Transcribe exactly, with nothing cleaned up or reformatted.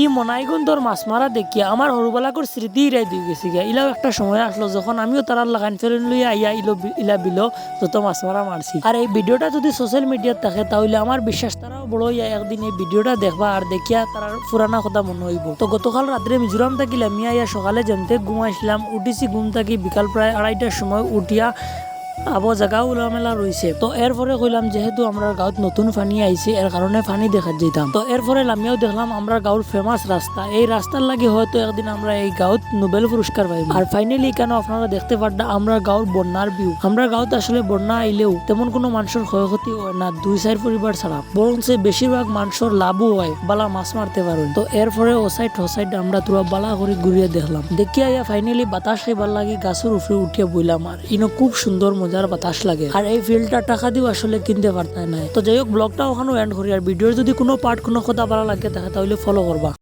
ই মনাইগুন্দর মাছ মারা দেখিয়া আমার হরুবালাকর স্মৃতি ইরাই দুই গেছে গিয়া। ইলাও একটা সময় আসলো যখন আমিও তারার লাখান ফেলুন লইয়া আইয়া ইলো বি-, ইলা বিলো যত মাছ মারা মারছি। আর এই ভিডিওটা যদি সোশ্যাল মিডিয়াত থাকে, তাহলে আমার বিশ্বাস তারাও বড় হইয়া একদিন এই ভিডিওটা দেখবা আর দেখিয়া তারার পুরানা কথা মনে হইব। তো গতকাল রাত্রে মিজোরাম থাকি লামিয়া আইয়া সকালে যেমতে ঘুমাইছিলাম, উঠিছি ঘুম থাকি বিকাল প্রায় আড়াইটার সময়। উঠিয়া আবো জাগা উলামেলা রইছে। তো এরপরে কইলাম, যেহেতু আমরার গাঁওত নতুন পানি আইছে, এর কারণে পানি দেখাত যাইতাম। তো এরপরে লামিয়াও দেখলাম আমরার গাঁওর ফেমাস রাস্তা। এই রাস্তার লাগি হয়তো একদিন আমরা এই গাঁওত নোবেল পুরস্কার পাইব। আর ফাইনালি এখানে আপনারা দেখতে পাররা আমরার গাঁওর বন্যার ভিউ। আমরার গাঁওত আসলে বন্যা আইলেও তেমন কোনো মানুষের ক্ষয়ক্ষতি হয় না, দুই চাইর পরিবার ছাড়া, বরং সে বেশিরভাগ মানুষের লাভও হয়, বালা মাছ মারতে পারেন। তো এরপরে ও সাইড হ সাইড আমরা থুড়া বালা করি ঘুরিয়া দেখলাম। দেখিয়া আইয়া ফাইনালি বাতাস খাইবার লাগি গাছর উপরে উঠিয়া বইলাম। আর ইনো খুব সুন্দর মজার বাতাস লাগে। আর এই ফিলটা টাকা দিয়েও আসলে কিনতে পারতায় নায়। তো যাই হোক, ব্লগটা ওখানেও এন্ড করি। আর ভিডিওর যদি কোনো পার্ট, কোনো কথা বালা লাগে থাকে, তাহলে ফলো করবা।